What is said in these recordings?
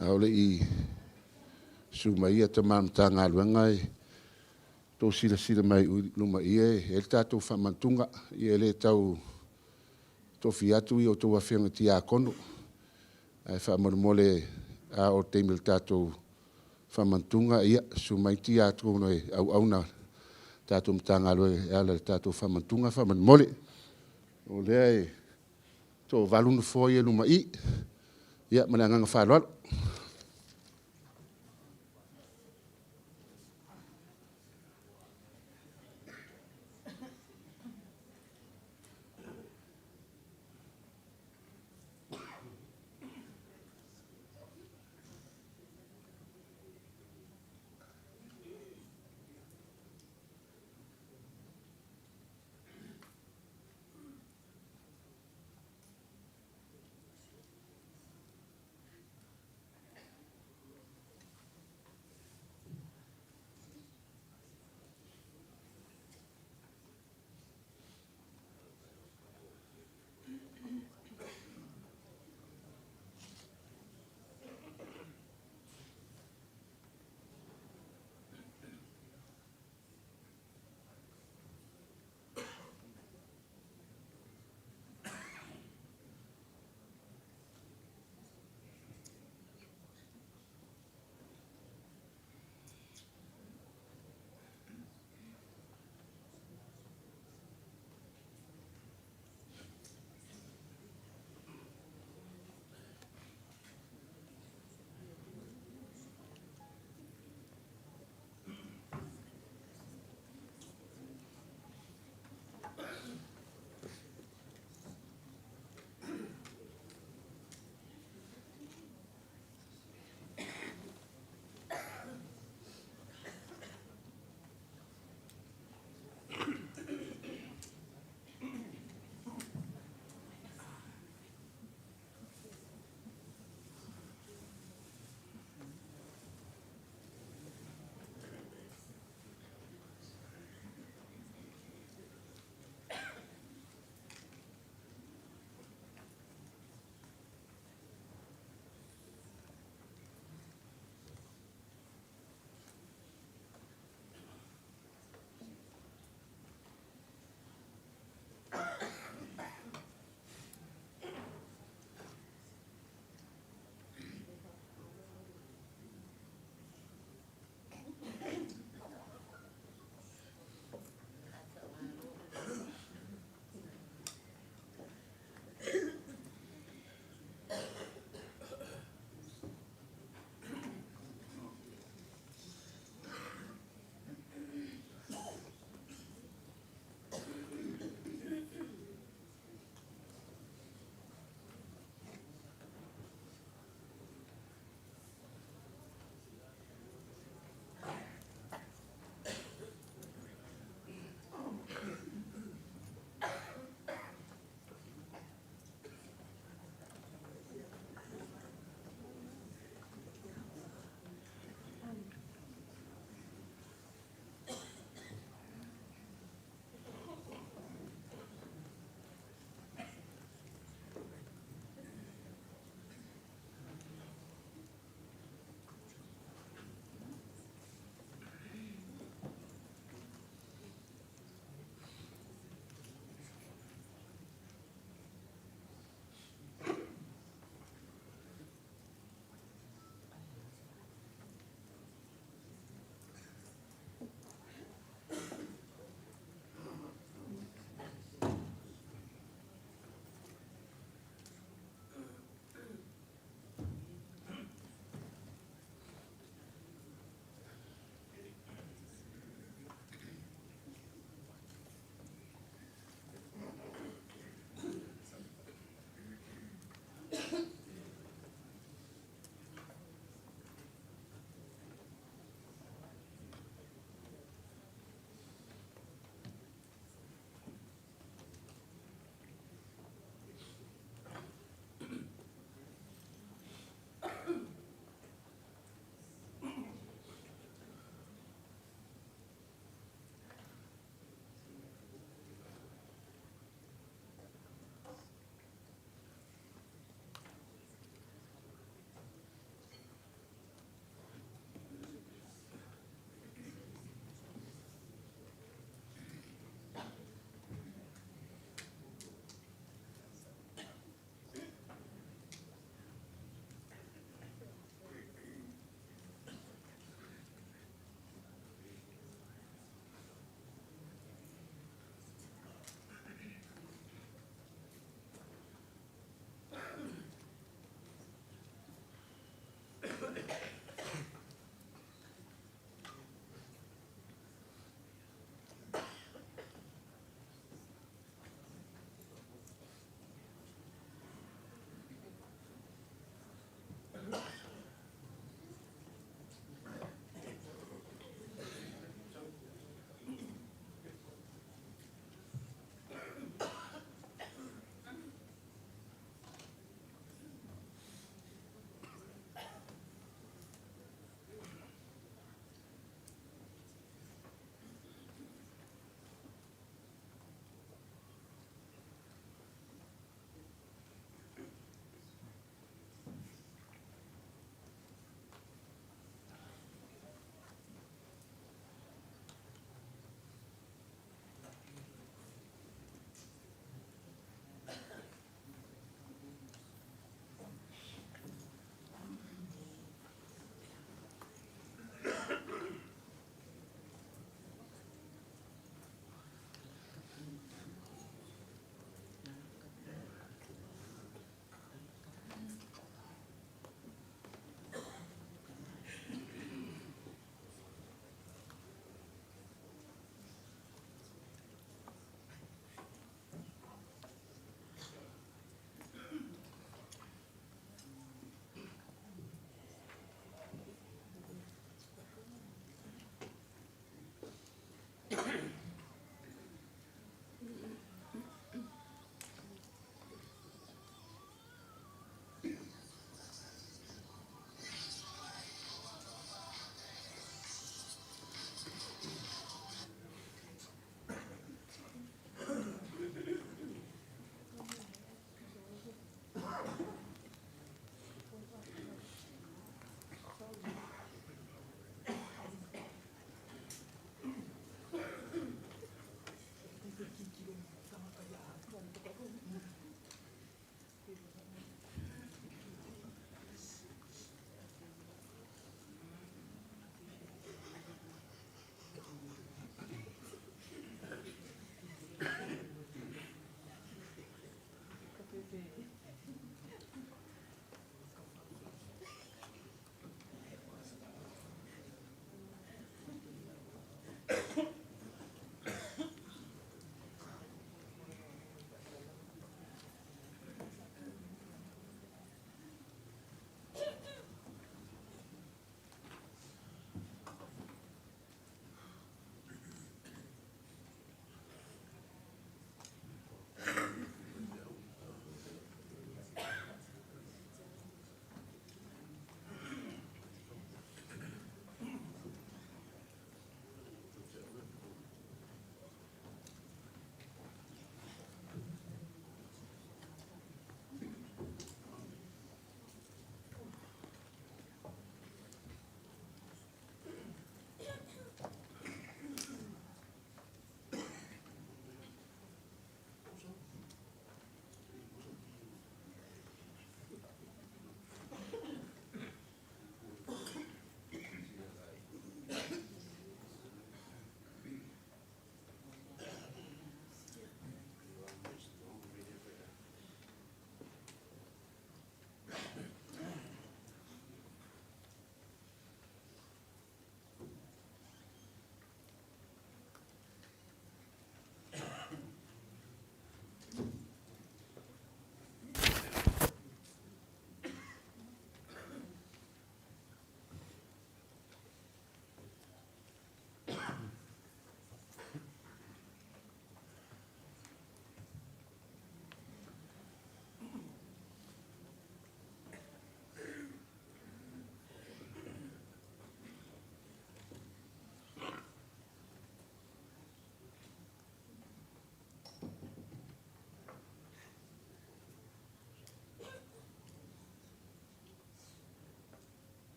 A o le i susu mai tama o le Matagaluega, ia outou silasila mai i luma i i, e i ai le tatou faamanatuga. E le tau tofia atu a outou afioga i Tiakono, ae faamolemole a oo i le taimi o le tatou faamanatuga, ia susu mai tiakono e auauna a le tatou Matagaluega e ala i le tatou faamanatuga faamolemole. O lea e toavalu nofoa ia e i luma i i. Ia ma le agaga faaaloalo.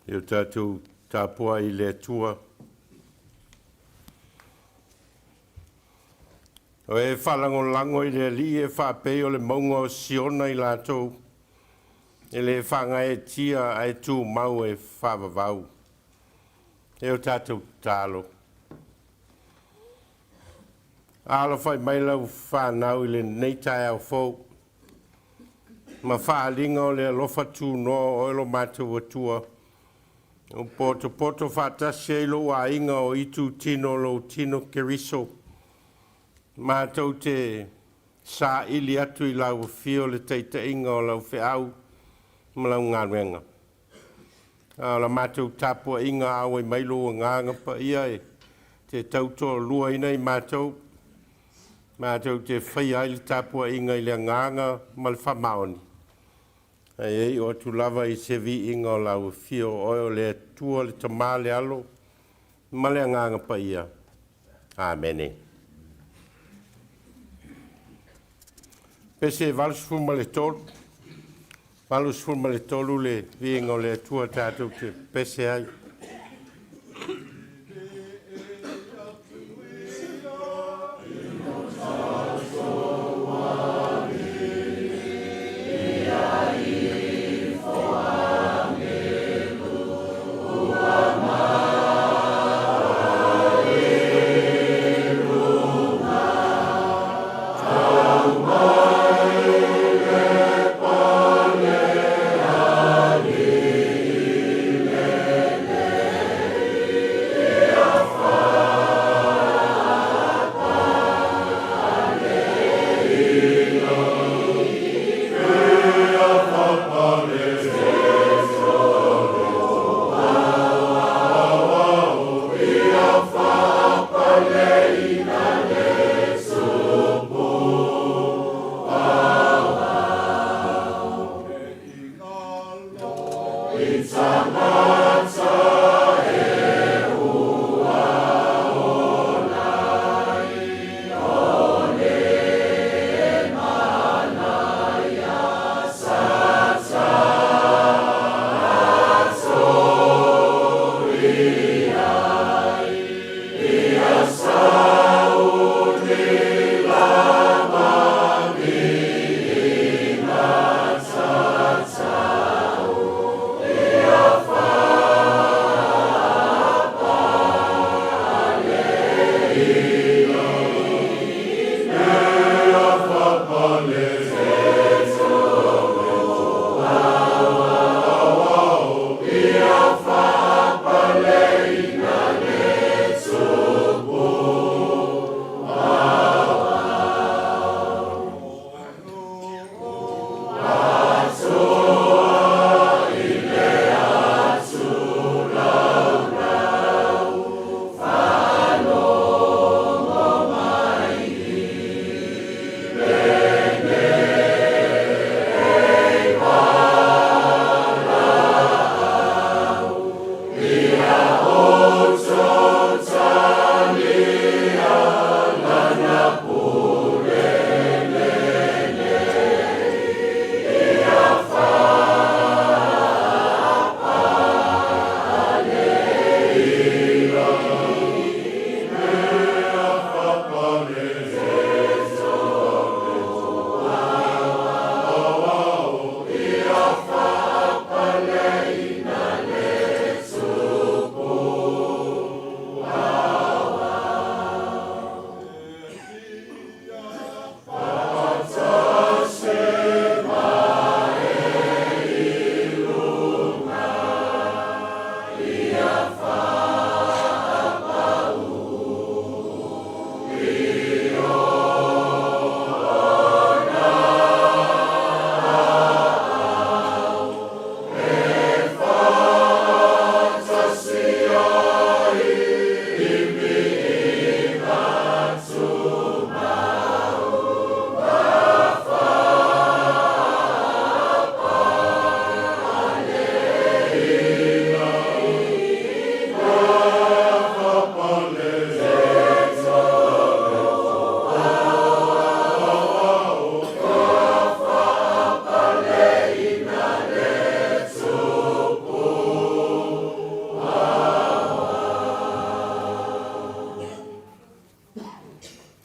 E o tatou tapuai i le Atua. O e faalagolago i le Alii e faapei o le mauga o Siona i latou, e le faagaeetia ae tumau e faavavau. E o tatou tatalo. Alafai mai lau fanau i lenei taeao fou, ma faaaliga o le alofa tunoa o oe lo matou Atua, ua potopoto faatasi ai lou aiga o itu tino o lou tino Keriso, matou te saili atu i lau afio le taitaiga o lau feau ma lau galuega. A o la matou tapuaiga auai mai lou agaga paia e te tautoaluaina i matou, matou te faia ai le tapuaiga i le agaga ma le faamaoni, ae e iu atu lava i se viiga o lau afio o oe o le Atua le Tama le Alo ma le Agaga Paia. Amene. Pese 83, 83 le viiga o le Atua tatou te pese ai.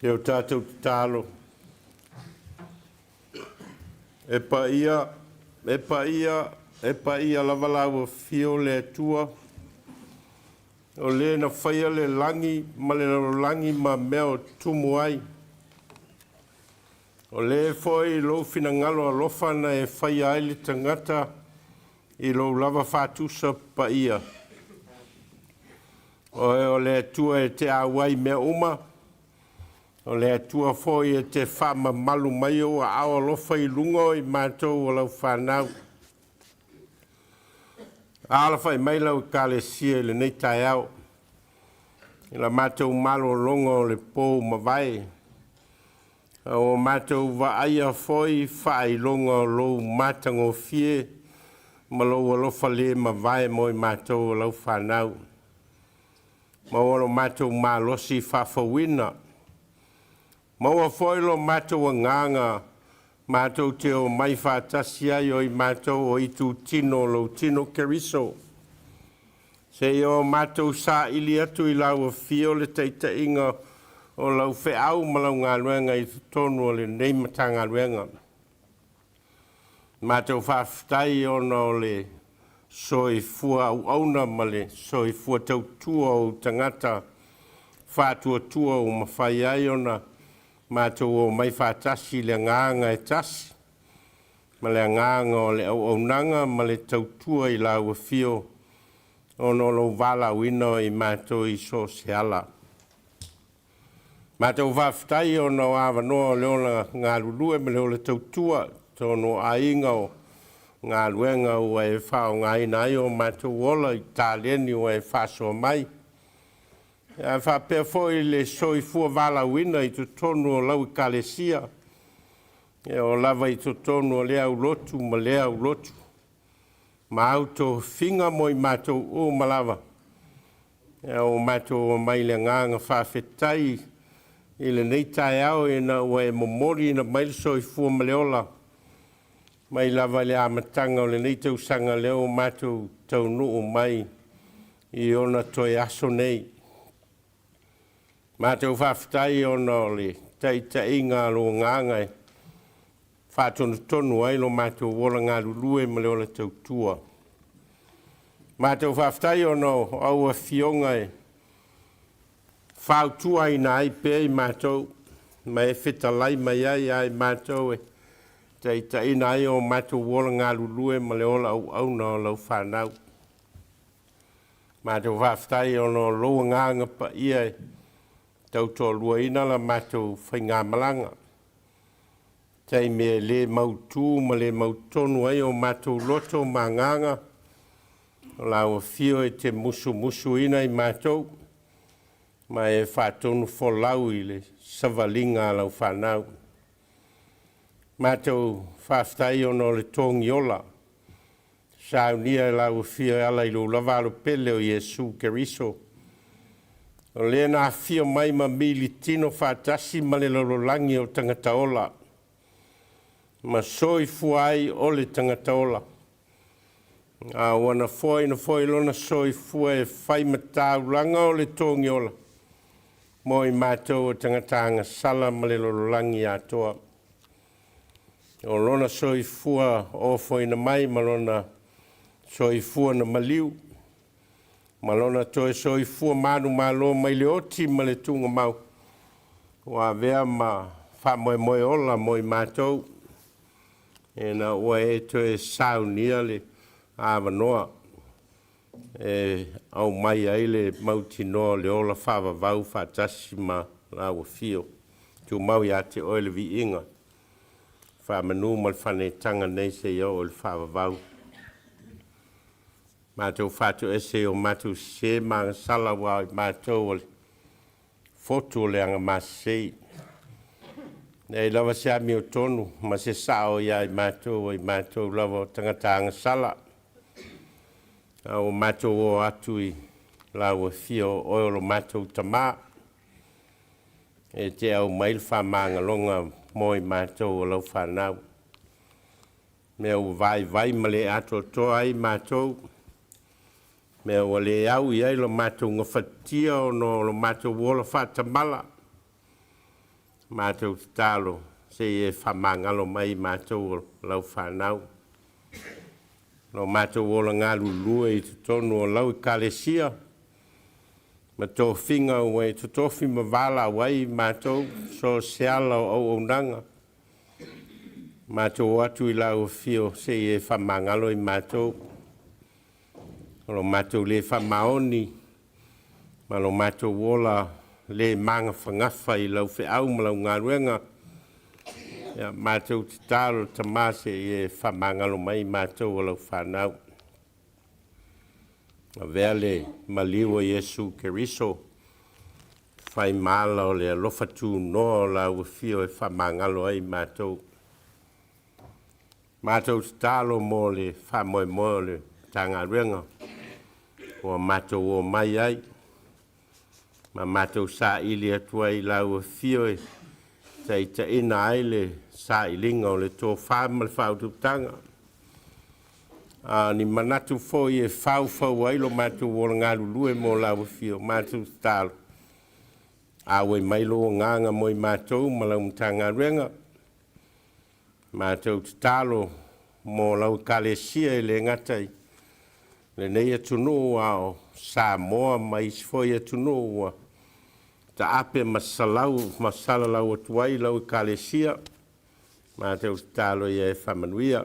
E o tatou tatalo. E paia, e paia, e paia lava lau afio le Atua, o le na faia le lagi ma le lalolagi ma mea o tumu ai. O le foi lou finagalo alofa na e faia ai le tagata i lou lava faatusa paia. Oe o le Atua e te auai mea uma, o le Atua foi e te faamamalu mai ou aao alofa i luga o i matou o lau fanau. Alafai mai lau ekalesia i lenei taeao, i la matou malologa o le po ua mavae, a ua matou vaaia foi faailoga o lou matagofie ma lou alofa le mavae mo i matou o lau fanau. Maua lo matou malosi faafouina, maua foi lo matou agaga matou te omai faatasi ai o i matou o itutino o lou tino Keriso, seia o matou saili atu i lau afio le taitaiga o lau feau ma lau galuega i totonu o lenei Matagaluega. Matou faafetai ona o le soifua auauna ma le soifua tautua o ou tagata faatuatua ua mafai ai ona matou omai faatasi i le agaga e tasi, ma le agaga o le auaunaga ma le tautua i lau afio ona o lou valaauina o i matou i so o se ala. Matou faafetai ona o avanoa o le ola galulue ma le ola tautua totonu o aiga o galuega ua e faaaogaina ai o matou ola i taleni ua e faasoa mai. Ae faapea foi le soifua valaauina i totonu o lau ekalesia, e oo lava i totonu o lea aulotu ma lea aulotu, ma au tofiga mo i matou uma lava. Ua matou omai i le agaga faafetai i lenei taeao ina ua e momoliina mai le soifua ma le ola mai lava i le amataga o lenei tausaga lea ua matou taunuu mai i ona toe aso nei. Matou faafetai ona o le taitaiga a lou agaga e faatonutonu ai lo matou ola galulue ma le ola tautua. Matou faafetai ona o au afioga e fautuaina ai pea i matou ma e fetalai mai ai ia i matou e taitaiina ai o matou ola galulue ma le ola auauna o lau fanau. Matou faafetai ona o lou agaga paia e tautoaluaina la matou faigamalaga, taimi e le mautu ma le mautonu ai o matou loto ma agaga, o lau afio e te musumusuina i matou ma e faatonu folau i le savaliga a lau fanau. Matou faafetai ona o le togiola saunia e lau afio e ala i lou lava alopele o Iesu Keriso, o lea na afio mai ma militino faatasi ma le lalolagi o tagata ola, ma soifua ai o le tagata ola. A ua na foaina foi lona soifua e fai ma taulaga o le togiola mo i matou o tagata agasala ma le lalolagi atoa. O lona soifua ofoina mai ma lona soifua na maliu, ma lona toe soifua manumalo mai le oti ma le tugamau, ua avea ma faamoemoe ola mo i matou, ina ua e toe saunia le avanoa e aumai ai le mautinoa o le ola faavavau faatasi ma lau afio. Tumau ia te oe le viiga, faamanu ma le faneetaga nei seia oo i le faavavau. Matou faatoese i o matou sese ma agasala ua o i matou o le fotu o le agamasesei. Leai lava se amiotonu ma se sao ia i matou o i matou lava o tagata agasala. A ua matou o atu i lau afio o oe o lo matou tamā, e te aumai le faamagaloga mo i matou o lau fanau. Mea ua vaivai ma le atoatoa ai matou, mea ua le au i ai lo matou gafatia ona o lo matou ola faatamala. Matou tatalo se i e faamagalo mai i matou o lau fanau. Lo matou ola galulue i totonu o lau Ekalesia ma tofiga ua e totofi ma valaau ai i matou so o se ala o auaunaga. Matou o atu i lau afio se i e faamagalo i matou. O lo matou le faamaoni ma lo matou ola le magafagafa i lau feau ma lau galuega, ia matou tatalo Tama se i e faamagalo mai i matou o lau fanau. Avea le maliu o Iesu Keriso, fai ma ala o le alofa tunoa o lau afio e faamagalo ai i matou. Matou tatalo mo le faamoemoe o le Matagaluega ua matou omai ai ma matou saili atu ai i lau afio e taitaiina ai le sailiga o le tofa ma le faautautaga. A o ni manatu foi e faufau ai lo matou ola galulue mo lau afio, matou tatalo, auai mai lou agaga mo i matou ma lau Matagaluega. Matou tatalo mo lau Ekalesia e le gata i lenei atunuu a o Samoa ma isi foi atunuu ua taape ma salau ma salalau atu ai lau Ekalesia. Matou tatalo ia e faamanuia.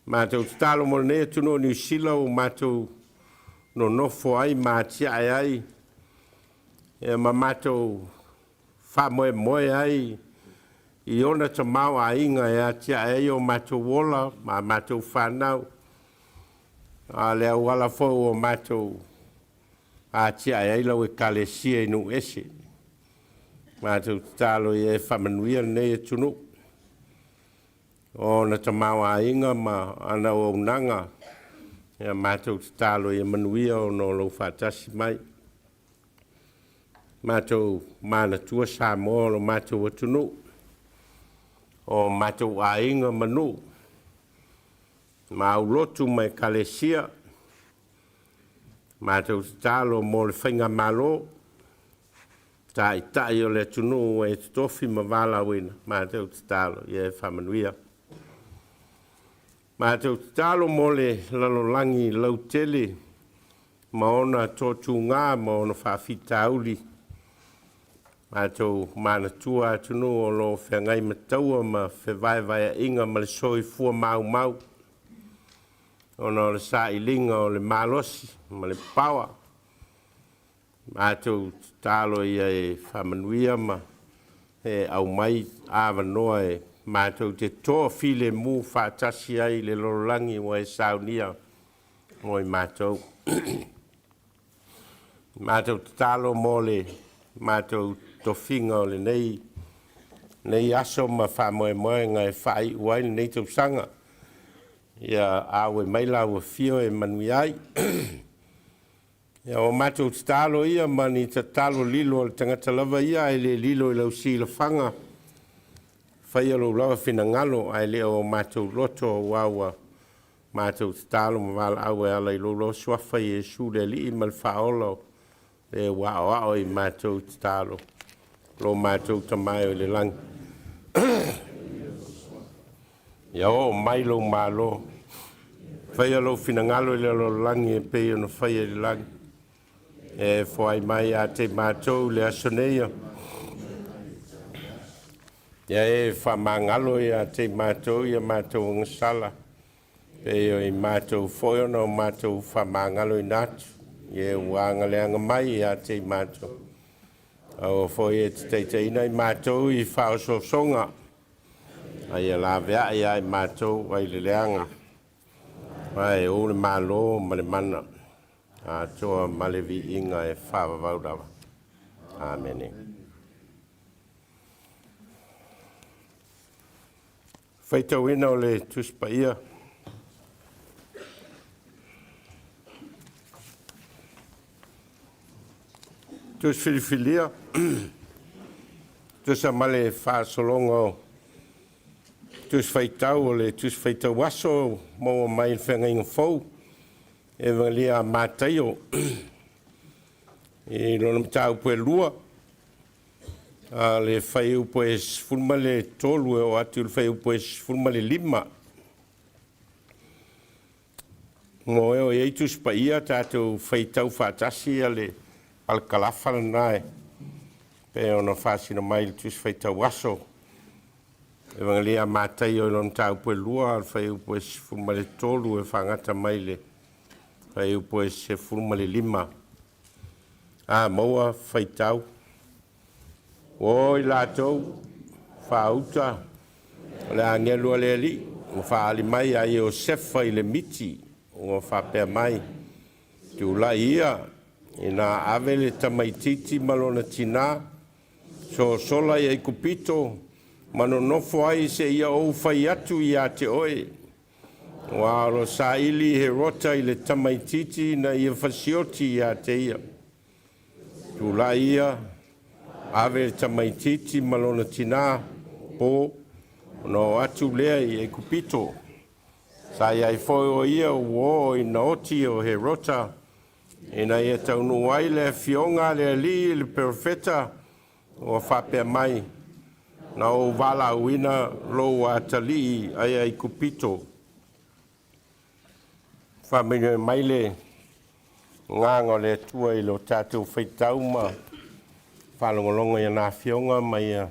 Matou tatalo mo lenei atunuu o Niu Sila ua matou nonofo ai ma atiae ai ma matou faamoemoe ai i ona tamaoaiga e atiae ai o matou ola ma a matou fanau, a le auala foi ua matou atiae ai lau Ekalesia i nuu ese. Matou tatalo ia e faamanuia lenei atunuu, o ona tamaoaiga ma ana auaunaga, ia matou tatalo ia manuia ona o lou faatasi mai. Matou manatua Samoa o lo matou atunuu, o matou aiga ma nuu, ma aulotu ma ekalesia. Matou tatalo mo le faigamalo, taitai o le atunuu ua e totofi ma valaauina, matou tatalo ia e faamanuia. Matou tatalo mo le lalolagi lautele ma ona toatuga ma ona faafitauli. Matou manatua atunuu o lo o feagai ma taua ma fevaevaeaiga ma le soifua maumau ona o le sailiga o le malosi ma le power. Matou tatalo ia e faamanuia ma e aumai avanoa e matou te toafilemu faatasi ai i le lalolagi ua e saunia mo i matou. Matou tatalo mo le matou tofiga o lenei aso ma faamoemoega e faaiu ai lenei tausaga. Ia auai mai lau afio e manuia ai. Ia, o matou tatalo ia ma ni tatalo lilo a le tagata lava ia ae le lilo i lau silafaga. Faia lou lava finagalo ae le o matou loto aua ua matou tatalo ma valaau e ala i lou lava suafa Iesu le Alii ma le Faaola o le ua aoao i matou tatalo lo matou Tama e i le lagi. Ia oo mai lou malo, faia lou finagalo i le lalolagi e pei ona faia i le lagi. E foai mai ia te matou le aso nei, ia e faamagalo ia te matou ia matou agasala, pei o i matou foi ona o matou faamagaloina atu, ia ua agaleaga mai ia te matou. Aua foi e te taitaiina i matou i faaosoosoga, a ia laveai ia i matou ai le leaga, ma e ou le malo ma le mana, atoa ma le viiga e faavavau lava. Amene. Faitauina o le Tusi Paia. Tusi filifilia, tusa ma le faasologa o Tusi Faitau o le Tusi Faitau Aso maua mai le Feagaiga Fou, Evagelia a Mataio i lona mataupu e 2. A le fuaiupu e 13 e oo atu i le fuaiupu e 15. Mo e o i ai Tusi Paia, tatou faitau faatasi ia le palakalafa lena e pei ona faasino mai i le Tusi Faitau Aso. Evagelia a Mataio i lona mataupu e 2, le fuaiupu e 13 e faagata mai le fuaiupu e 15. A maua faitau. Ua o i latou faauta o le agelu a le Alii ua faaali mai ia Iosefa i le miti ua faapea mai, Tulai ia ina ave le tamaitiiti ma lona tinā, sosola i Aikupito ma nonofo ai seia ou fai atu ia te oe. Aua o lo o saili Herota i le tamaitiiti ina ia fasioti ia te ia. Tulai ia, ave le tamaitiiti ma lona tinā po, ona oo atu lea i Aikupito. Sa i ai foi o ia uō ina oti o Herota, ina ia taunuu ai le afioga a le Alii i le perofeta ua faapea mai, Na ou valaauina lou atalii ai Aikupito. Faamanuia mai le Agaga o le Atua i lo tatou faitau ma faalogologo i ana afioga ma ia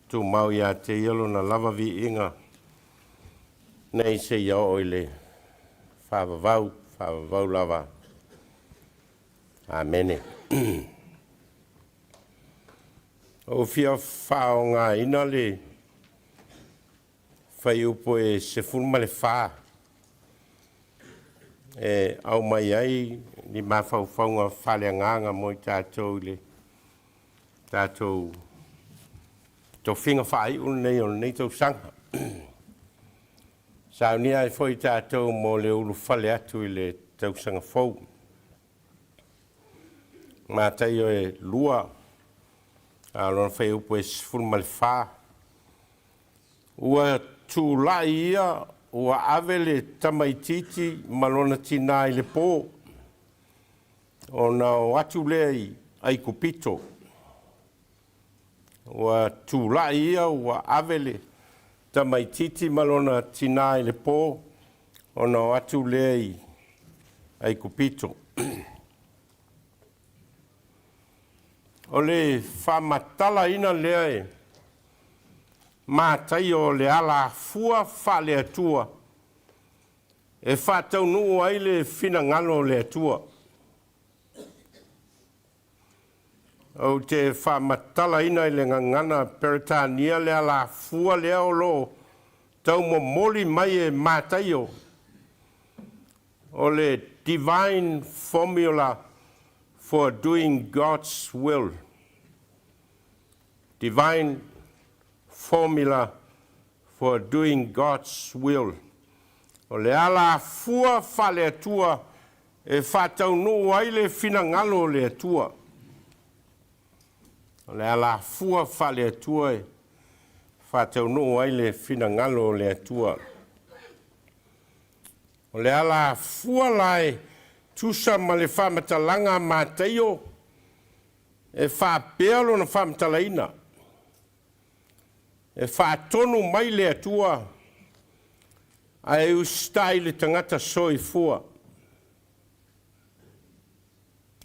tumau ia te ia lona lava viiga nei seia oo i le faavavau, faavavau lava. Amene. Ua fia faaaogaina le fuaiupu e 14 e aumai ai ni mafaufauga faaleagaga mo i tatou i le tatou tofiga faaiu lenei o lenei tausaga. Saunia ai foi tatou mo le ulufale atu i le tausaga fou. Mataio e 2, a o lona fuaiupu e 14. Ua tulai ia ua ave le tamaitiiti ma lona tinā i le po, ona o atu lea i Aikupito. Ua tulai ia ua ave le tamaitiiti ma lona tinā i le po, ona o atu lea i Aikupito. O le faamatalaina lea e Mataio o le alafua faale-Atua e faataunuu ai le finagalo o le Atua. Ou te faamatalaina i le gagana Peretania le alafua lea o lo o taumomoli mai e Mataio, o le Divine Formula for Doing God's Will. Divine Formula for Doing God's Will. O le alafua faale-Atua e faataunuu ai le finagalo o le Atua. O le alafua faale-Atua e faataunuu ai le finagalo o le Atua. O le alafua la e tusa ma le faamatalaga a Mataio e faapea lona faamatalaina, E faatonu mai le Atua ae usitai le tagata soifua.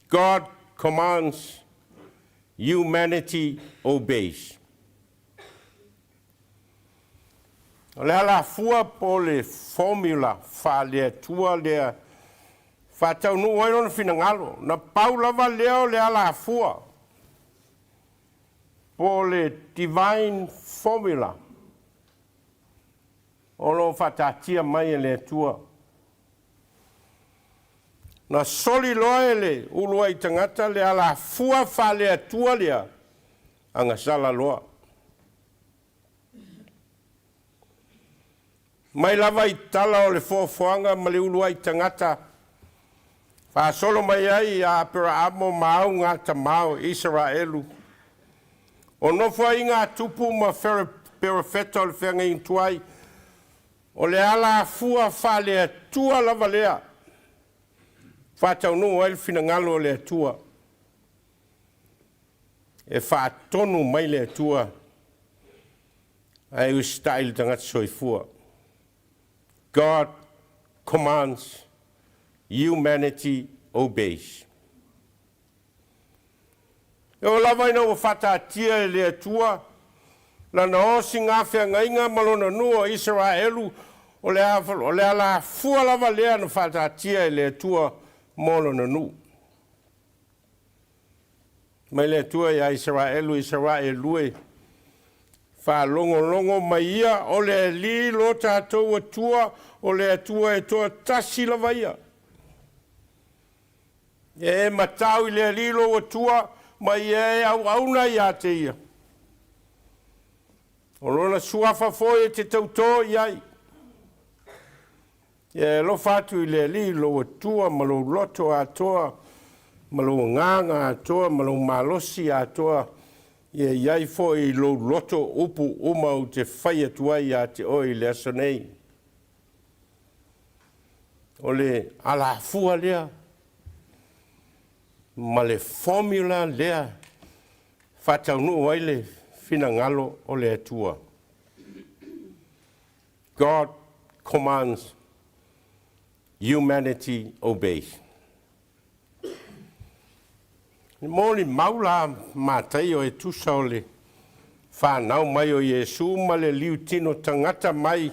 God commands, humanity obeys. O le alafua po o le formula faale-Atua lea faataunuu ai lona finagalo. Na pau lava lea o le alafua po o le divine formula o lo o faataatia mai e le Atua. Na soli loa e le uluai tagata le alafua faale-Atua lea, agasala loa. Mai lava i tala o le foafoaga ma le uluai tagata, faasolo mai ai ia Aperaamo ma augatama o Isaraelu, o nofo ai ngā tupu ma perofeta o le feagaiga tuai, o le alafua faale-Atua lava lea, faataunuu ai le finagalo o le Atua. E faatonu mai le Atua ae usitai le tagata soifua. God commands, humanity obeys. E oo lava ina ua faataatia e le Atua Lana osigafeagaiga ma Lona nuu o Isaraelu, o le o le alafua lava lea na faataatia e le Atua mo Lona nuu. Mai le Atua iā Isaraelu, Isaraelu e, faalogologo mai ia, o le Alii lo tatou Atua, o le Atua e toatasi lava ia. Ia e matau i le Alii lou Atua, ma ia e auauna ia te ia. O lona suafa foi e te tautō i ai. Ia e alofa atu i le Alii lou Atua ma lou loto atoa, ma lou agaga atoa, ma lou malosi atoa, ia i ai foi i lou loto upu uma ou te fai atu ai ia te oe i le aso nei. O le alafua lea ma le formula lea faataunuu ai le finagalo o le Atua. God commands, humanity obeys. E molimau la Mataio e tusa o le fanau mai o Iesu ma le liutino tagata mai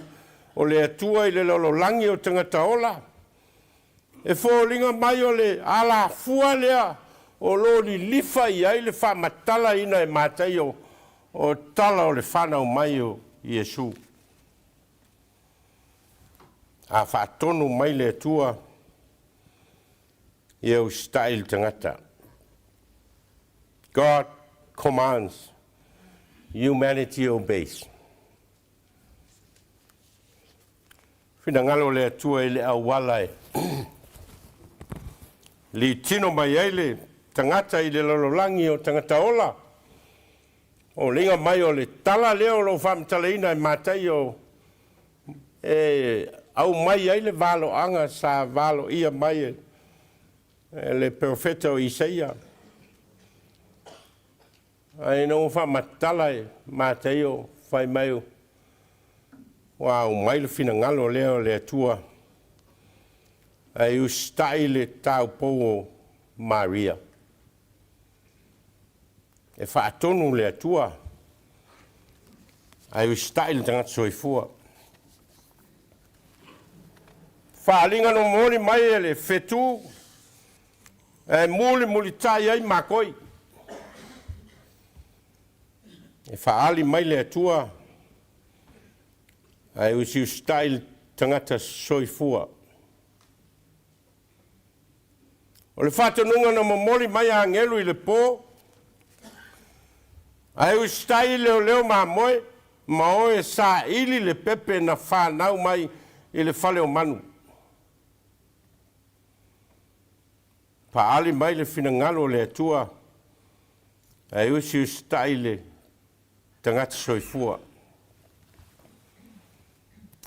o le Atua i le lalolagi o tagata ola, e foliga mai o le alafua lea o lo o lilifa i ai le faamatalaina e Mataio o tala o le fanau mai o Iesu. A faatonu mai le Atua, ia usitai le tagata. God commands, humanity obeys. Finagalo o le Atua i le auala e litino mai ai le tagata i le lalolagi o tagata ola. O liga mai o le tala lea o lo o faamatalaina e Mataio e aumai ai le valoaga sa valoia mai e le perofeta o Isaia. Ae ina ua faamatala e Mataio fai mai ua aumai le finagalo lea o le Atua ae usitai le taupou o Maria. E faatonu le Atua ae usitai le tagata soifua. Faaaliga na momoli mai e le fetu ae mulimulitai ai makoi. E faaali mai le Atua ae usiusitai le tagata soifua. O le faatonuga na momoli mai agelu i le po, ae usitai i leoleo mamoe ma o e saili le pepe na fanau mai i le fale o manu. Faaali mai le finagalo o le Atua, ae usiusitai le tagata soifua.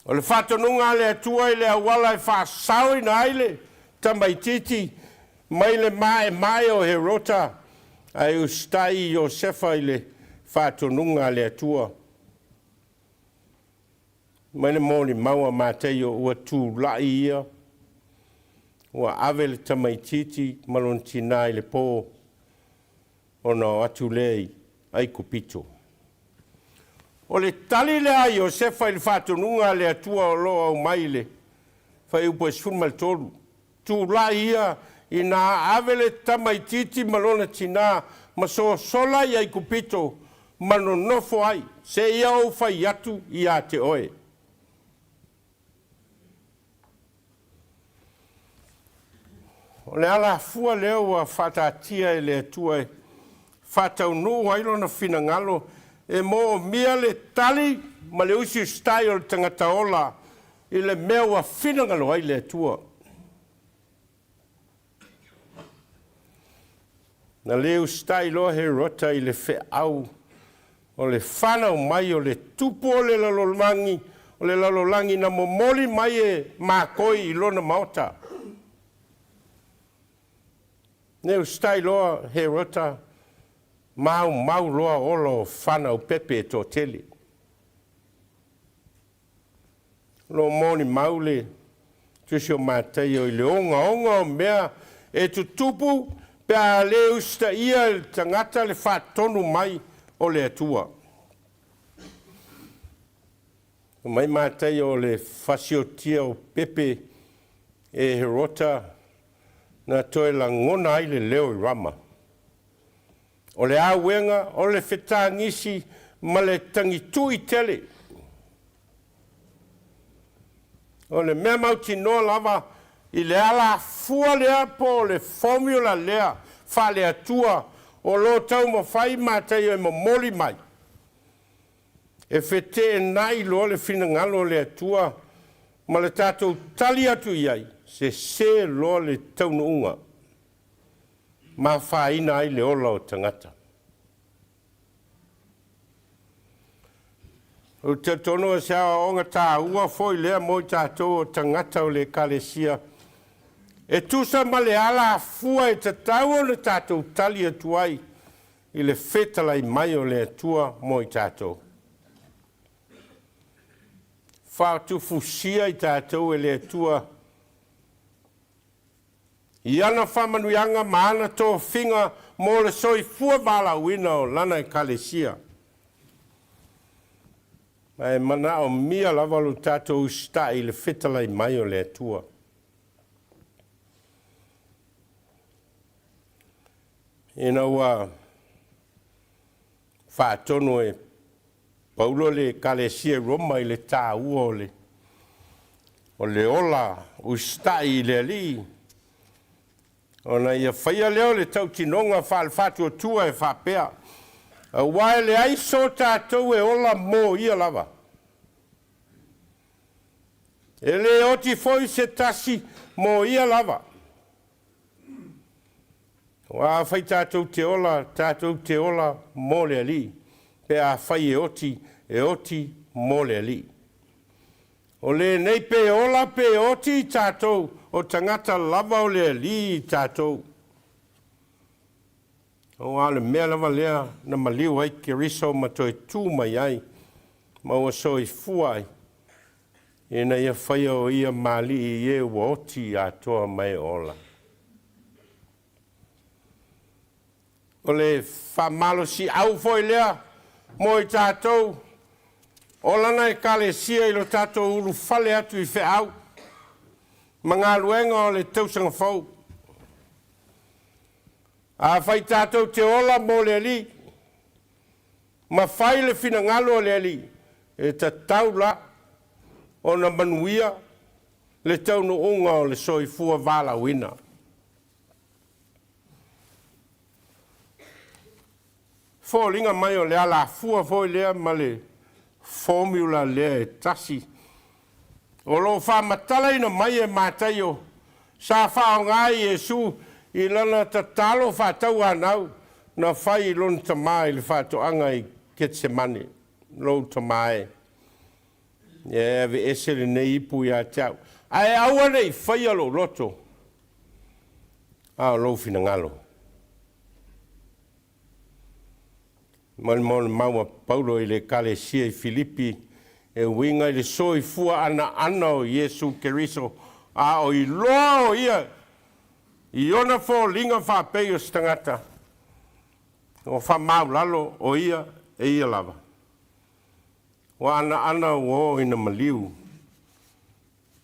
O le faatonuga a le Atua i le auala e faasaoina ai le tamaitiiti mai le maemae o Herota, ae usitai i Iosefa i le faatonuga a le Atua. Mai le molimau a Mataio ua tulai ia, ua ave le tamaitiiti ma lona tinā i le po, ona o atu lea i Aikupito. O le tali lea a Iosefa i le faatonuga a le Atua o lo o aumai i le fuaiupu e 13, Tulai ia ina ave le tamaitiiti ma lona tinā ma sosola i Aikupito ma nonofo ai, seia ou fai atu ia te oe. O le alafua lea ua faataatia e le Atua e faataunuu ai lona finagalo e moomia le tali ma le usiusitai o le tagata ola i le mea ua finagalo ai le Atua. Na le usitai loa Herota i le feau o le fanau mai o le tupu o le lalolagi, o le lalolagi na momoli mai e makoi i lona maota. Ne usitai loa Herota. Maumau loa ola o fanau pepe e toatele. O lo o molimau le Tusi o Mataio i le ogaoga o mea e tutupu pe a le usitaia e le tagata le faatonu mai o le Atua. Fai mai Mataio o le fasiotia o pepe e Herota na toe lagona ai le leo i Rama. O le auega, o le fetagisi ma le tagitui tele. O le mea mautinoa lava i le alafua lea po o le formula lea faale-Atua o lo o taumafai Mataio e momoli mai, e feteenai loa le finagalo o le Atua ma le tatou tali atu i ai, sese loa le taunuuga, ma afaina ai le ola o tagata. Ou te talitonu o se aoaoga taua foi lea mo i tatou o tagata o le Ekalesia, e tusa ma le alafua e tatau ona tatou tali atu ai i le fetalai mai o le Atua mo i tatou. Faatufusia i tatou e le Atua i ana faamanuiaga ma ana tofiga mo le soifua valaauina o lana Ekalesia. Ma e manaomia lava lo tatou usitai i le fetalai mai o le Atua. Ina ua faatonu e Paulo le Ekalesia i Roma i le taua o le o le ola usitai i le Alii, ona ia faia lea o le tautinoga faale-faatuatua e faapea, Aua e leai so tatou e ola mo ia lava. E le oti foi se tasi mo ia lava. Aua afai tatou te ola, tatou te ola mo le Alii, pe afai e oti, e oti mo le Alii. O lenei pe ola pe oti i tatou, o tagata lava o le Alii i tatou. Aua o le mea lava lea na maliu ai Keriso ma toe tu mai ai, ma ua soifua ai, ina ia faia o ia ma Alii i e ua oti atoa ma e ola. O le faamalosiau foi lea mo i tatou o lana Ekalesia i lo tatou ulufale atu i feau ma galuega o le tausaga fou. Afai tatou te ola mo le Alii ma fai le finagalo o le Alii, e tatau la ona manuia le taunuuga o le soifua valaauina. Foliga mai o le alafua foi lea ma le formula lea e tasi o lo o faamatalaina mai e Mataio sa faaaoga e Iesu i lana tatalo faatauanau na fai i lona tama i le faatoaga i Ketsemane, Lou tama e, ia e aveese lenei ipu ia te au, ae aua ne i faia lou loto, a o lou finagalo. Molimau a Paulo i le Ekalesia i Filipi e uiga i le soifua anaana o Iesu Keriso, a o iloa o ia i ona foliga faapei o se tagata, ua faamaulalo o ia e ia lava. Ua anaana ua oo ina maliu,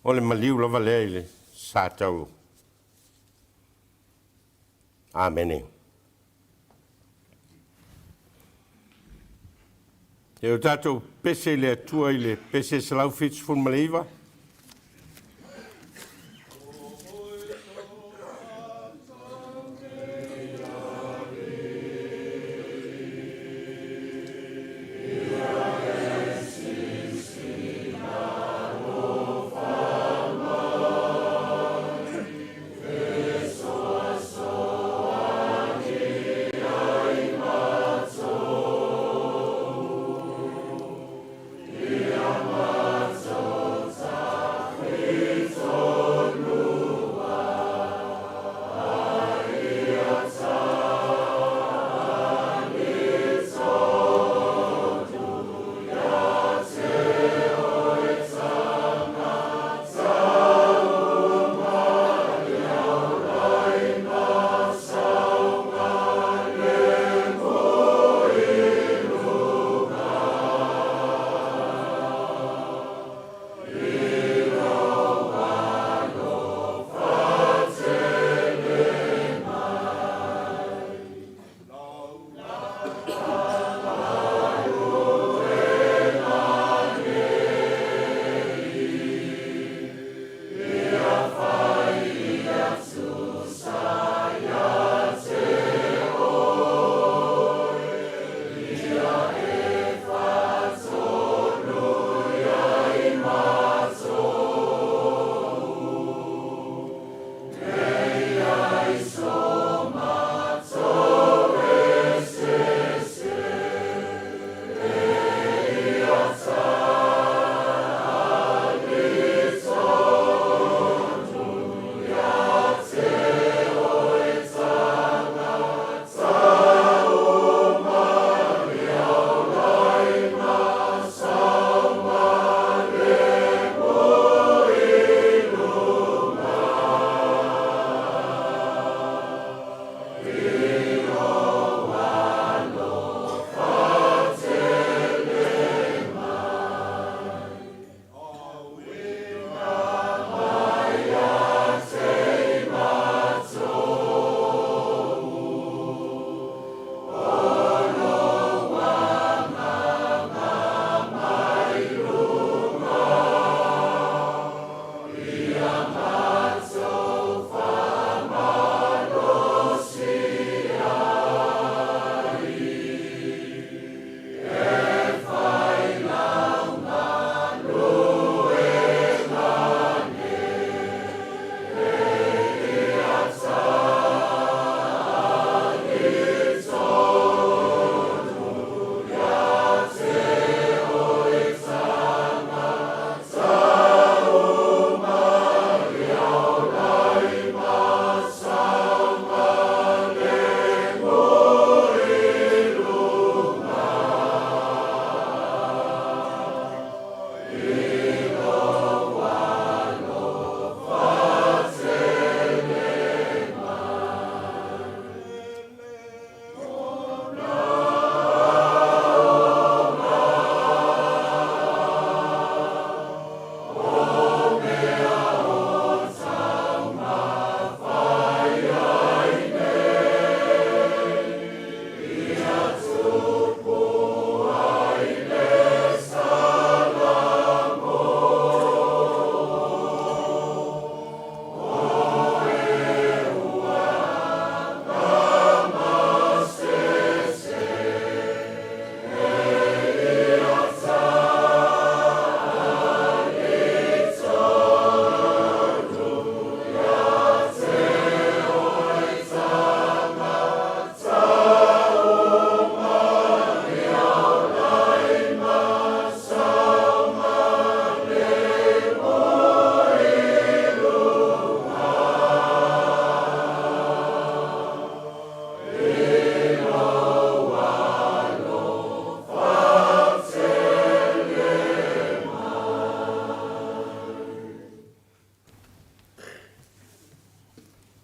o le maliu lava lea i le sa tau. Amene. E o tatou pese i le Atua i le pese 179.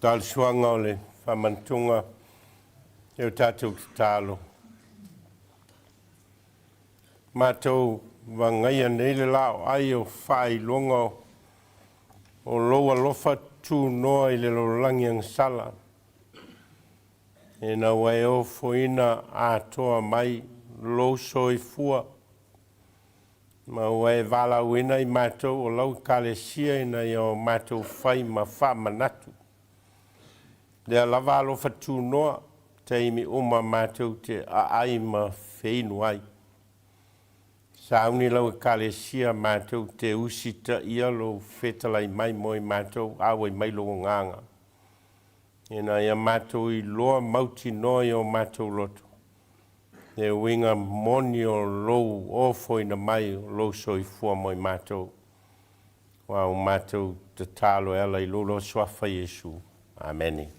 Talosuaga o le faamanatuga e o tatou tatalo. Matou vagaia nei le laoai o faailoga o lou alofa tunoa i le lalolagi agasala, ina ua e ofoina atoa mai lou soifua, ma ua e valaauina i matou o lau Ekalesia ina ia o matou fai ma faamanatu. Lea lava alofa tunoa, taimi uma matou te aai ma feinu ai. Sauni lau Ekalesia matou te usitaia lou fetalai mai mo i matou, auai mai lou agaga. Ina ia matou iloa mautinoa i o matou loto, le uiga moni o lou ofoina mai o lou soifua mo i matou. Ua o matou tatalo e ala i lou Suafa Iesu. Amene.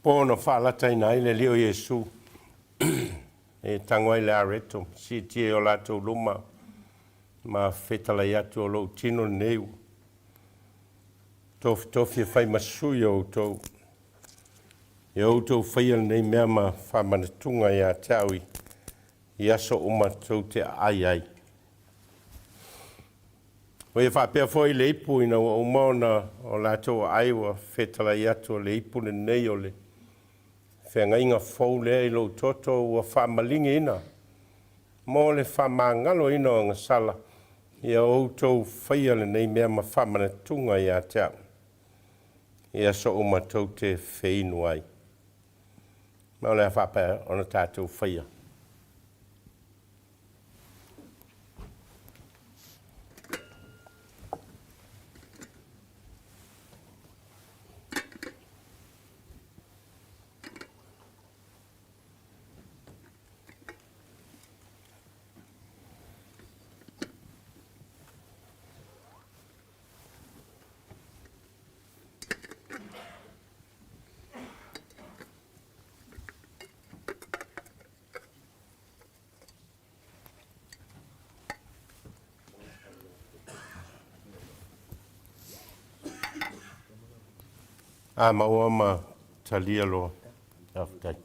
Po na faalataina ai le alii o Iesu e tago ai le areto, siitia i o latou luma ma fetalai atu o lou tino lenei ua tofitofi e fai ma sui o outou. Ia outou faia lenei mea ma faamanatuga ia te au i aso uma tou te aai ai. Ua ia faapea foi le ipu ina ua uma ona o latou aai ua fetalai atu o le ipu lenei o le feagaiga fou lea i lou toto ua faamaligiina mo le faamagaloina o agasala ia outou faia lenei mea ma faamanatuga ia te au i aso uma tou te feinu ai. Ma o le a faapea ona tatou faia. A maua ma talia loa. Faafetai.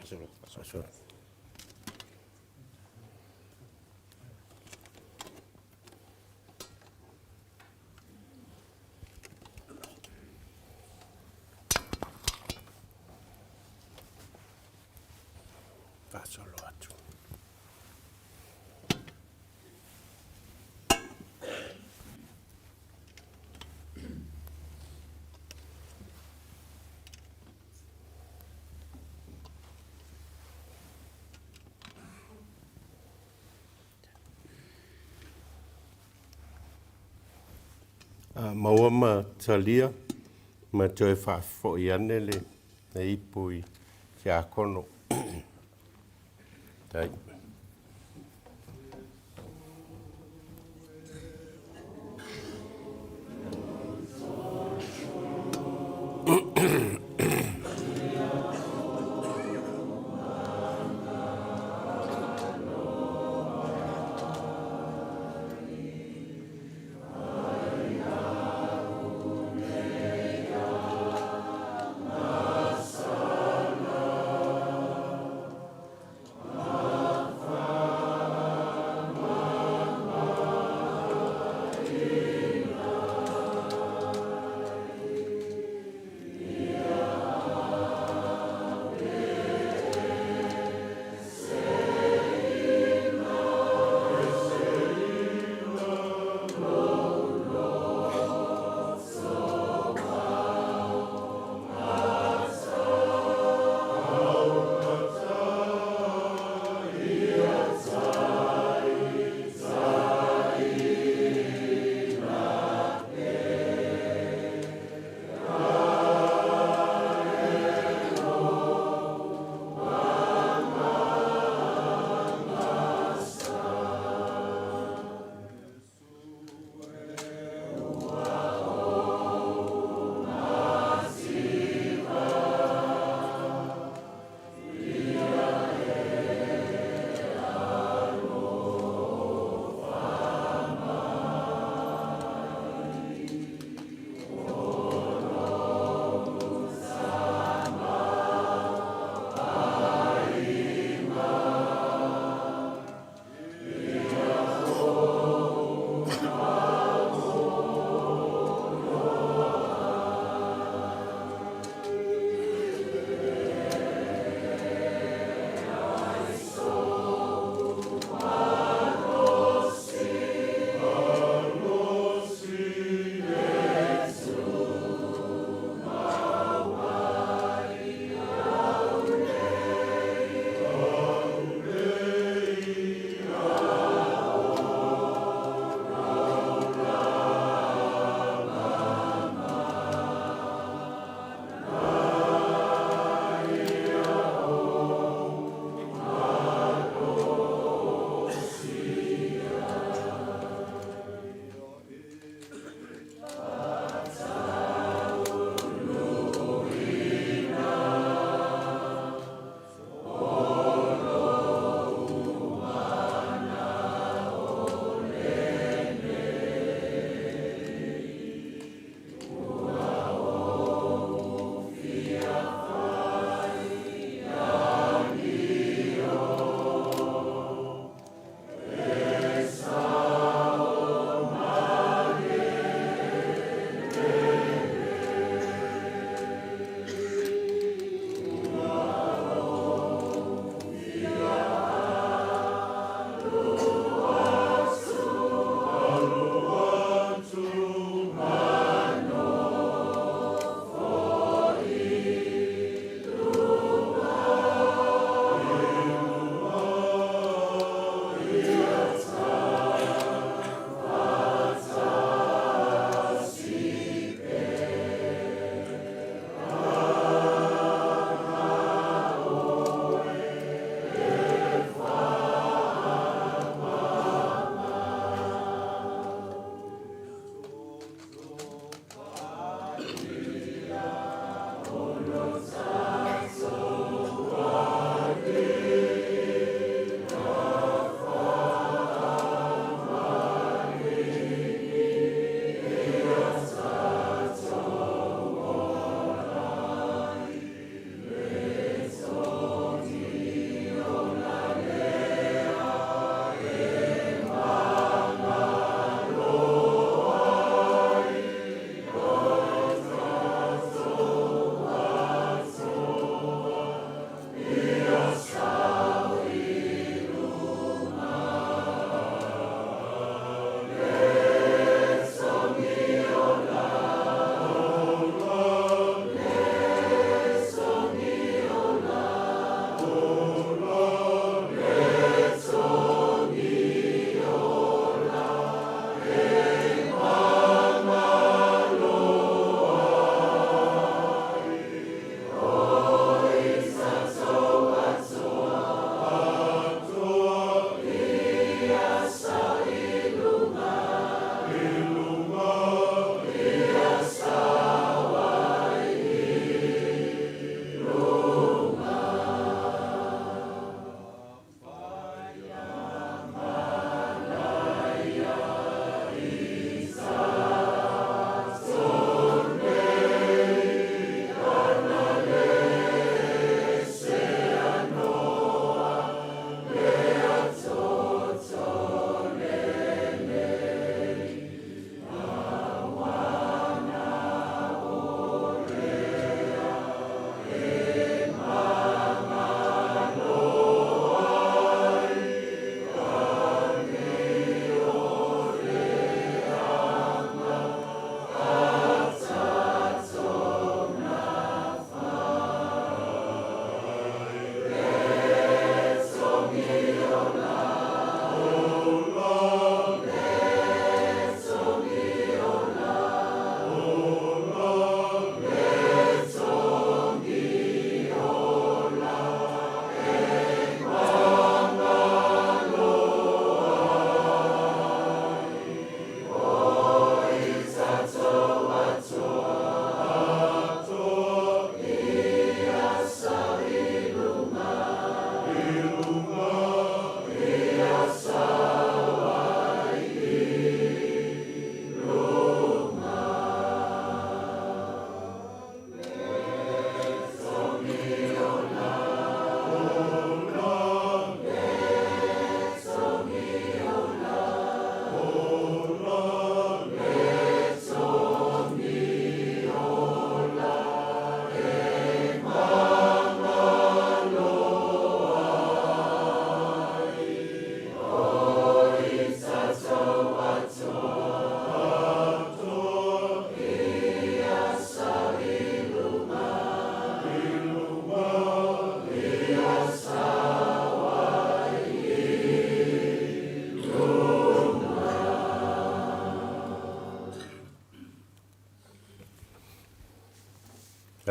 Faasolo. Faasolo atu. Maua ma talia ma toe faafo'i ane le ipu i tiakono. Tai.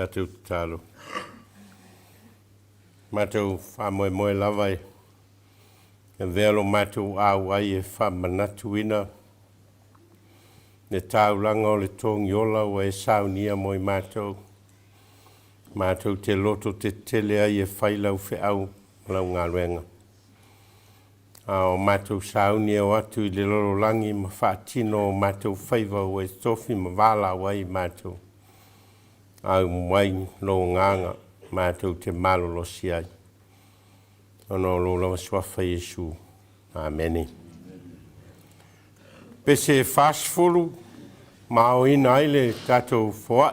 Tatou tatalo. Matou faamoemoe lava e avea lo matou auai e faamanatuina le taulaga o le togiola ua e saunia mo i matou. Matou te loto tetele ai e fai lau feau ma lau galuega. A o matou sauni e o atu i le lalolagi ma faatino o matou faiva ua e tofi ma valaau ai i matou. Au mai lou agaga matou te malolosi ai. Ona o lou lava suafa Iesu. Amene. Pese 40 ma aoina ai le tatou foai.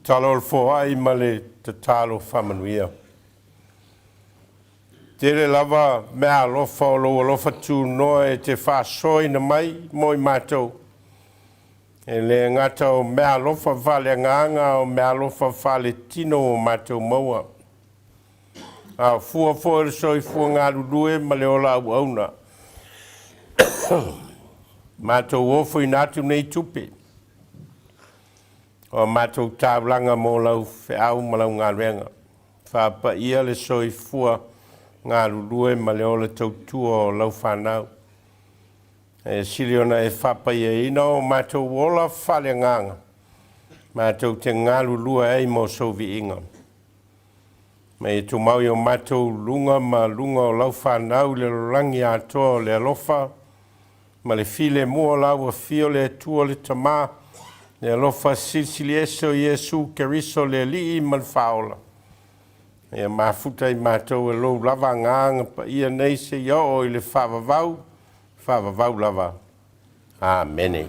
Tatalo o le foai ma le tatalo faamanuia. Tele lava meaalofa o lou alofa tunoa e te faasoaina mai mo i matou. E le gata o meaalofa faaleagaga a o meaalofa faaletino ua matou maua. A o fua foi o le soifua galulue ma le ola auauna. Matou ofoina atu nei tupe o a matou taulaga mo lau feau ma lau galuega. Faapaia le soifua galulue ma le ola tautua o lau fanau. E sili ona e faapaiaina o matou ola faaleagaga, matou te galulue ai mo sou viiga. Ma ia tumau i o matou luga ma luga o lau fanau i le lalolagi atoa o le alofa ma le filemu o lau afio le Atua le Tama, le alofa silisili ese o Iesu Keriso le Alii ma le Faaola. Ia mafuta i matou e lou lava agaga paia nei seia oo i le faavavau, faavavau lava. Amene.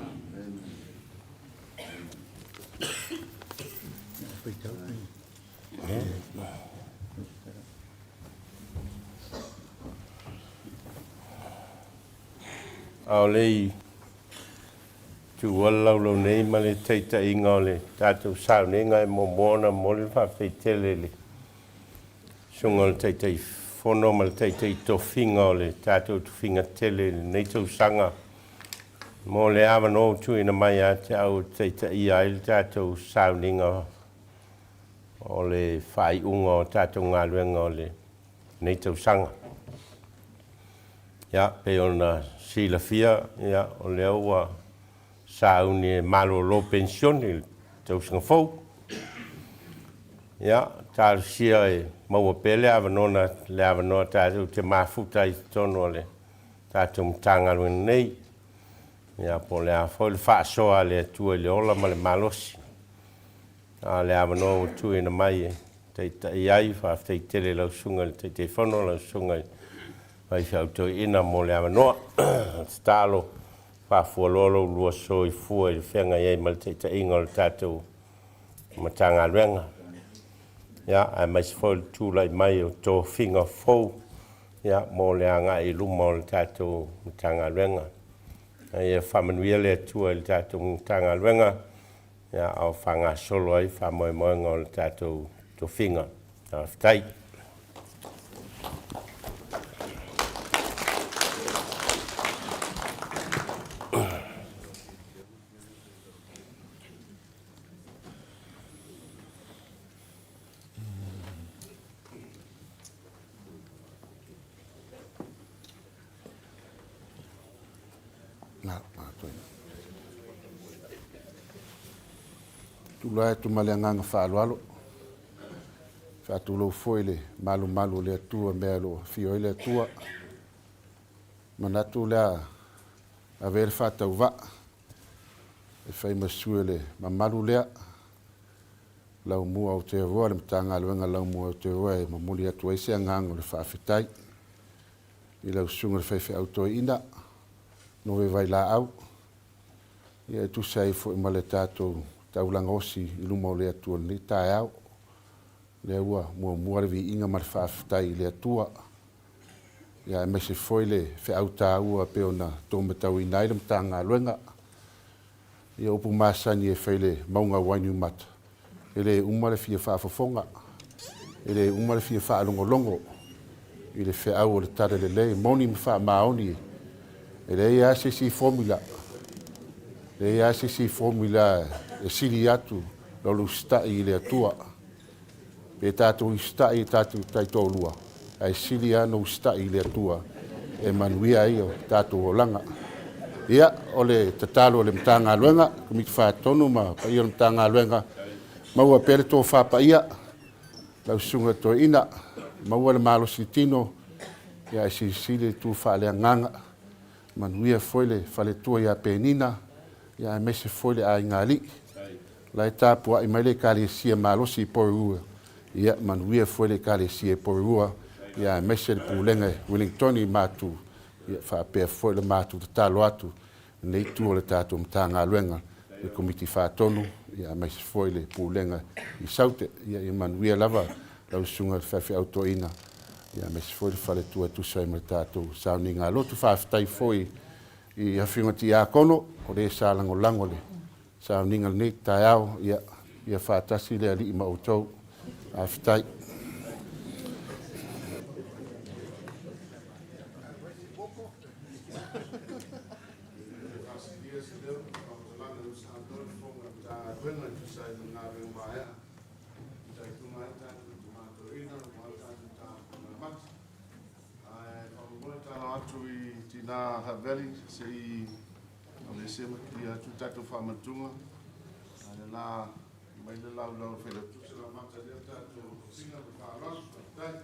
A o le i tuua le laulau nei ma le taitaiga o le tatou sauniga, e muamua ona momoli le faafetai tele i le susuga o le Taitaifono ma le taitai tofiga o le tatou tofiga tele i lenei tausaga mo le avanoa ua tuuina mai ia te au e taitaia ai le tatou sauniga o le faaiuga o tatou galuega o lenei tausaga. Ia, pei ona silafia, ia, o lea ua sauni e malolo penisione i le tausaga fou. Ia, talosia e maua pea le avanoa, le avanoa tatou te mafuta ai i totonu o le tatou Matagaluega nei. Ia, po o le a foi le faasoa a le Atua i le ola ma le malosi. A o le avanoa ua tuuina mai e taitai ai, faafetai tele i lau Susuga i le Taitaifono, lau Susuga i le Faifeau Toeaina mo le avanoa. Tatalo, faafualoa lo ulua soifua i le feagai ai ma le taitaiga o le tatou Matagaluega. Ia, aemaise foi le tulai mai o tofiga fou, ia, mo le agai i luma o le tatou Matagaluega. Ia faamanuia le Atua i le tatou Matagaluega, ia, a o faagasolo ai faamoemoega o le tatou tofiga. Faafetai. Tulai atu ma le agaga faaaloalo, faatulou foi i le malumalu o le Atua mea o lo o afio ai le Atua. Manatu o le a ave le faatauvaa e fai ma sui o le mamalu lea. Laumua Aotearoa, le Matagaluega Laumua Aotearoa e momoli atu ai se agaga o le faafetai i lau susuga i le faifeau toeaina, Nove Vailaau, ia e tusa ai foi ma le tatou taulaga osi i luma o le Atua i lenei taeao. Lea ua muamua le viiga ma le faafetai i le Atua, ia aemaise foi le feau taua pei ona taumatauina ai le Matagaluega. Ia upu masani e fai i le mauga Wainiumata, e le uma le fia faafofoga, e le uma le fia faalogologo i le feau o le Talalelei, moni ma faamaoni, e leai lava se isi formula, e leai lava se isi formula e sili atu lo usitai i le Atua. Pe tatou usitai i tatou taitoalua, ae sili lava ona usitai i le Atua e manuia ai o tatou olaga. Ia, o le tatalo a le Matagaluega, Komiti Faatonu ma paia o le Matagaluega, maua pea le tofa paia, lau susuga toeaina, maua le malosi tino, ia ae silisili le tu faaleagaga, manuia foi le faletua ia Penina, ia aemaise foi le aiga alii. La e tapuai mai le Ekalesia malosi i Porirua, ia manuia foi le Ekalesia i Porirua, ia aemaise le pulega i Wellingtoni i Matu, ia faapea foi le matou tatalo atu i lenei itu o le tatou Matagaluega. Le Komiti Faatonu, aemaise foi le Pulega i Saute. Ia manuia lava lau Susuga i le Faifeau Toeaina, aemaise foi le faletua e tusa ai ma le tatou sauniga a lotu. Faafetai foi i afioga tiakono o le sa lagolago le sauniga lenei taeao. Ia faatasi le Alii ma outou. Faafetai. Atu i tina Haveli se i aveese ma kilia atu tatou faamanatuga ae la mai le laulau failautusi o amata lea tatou tofiga ma faaaloalo. Faafetai.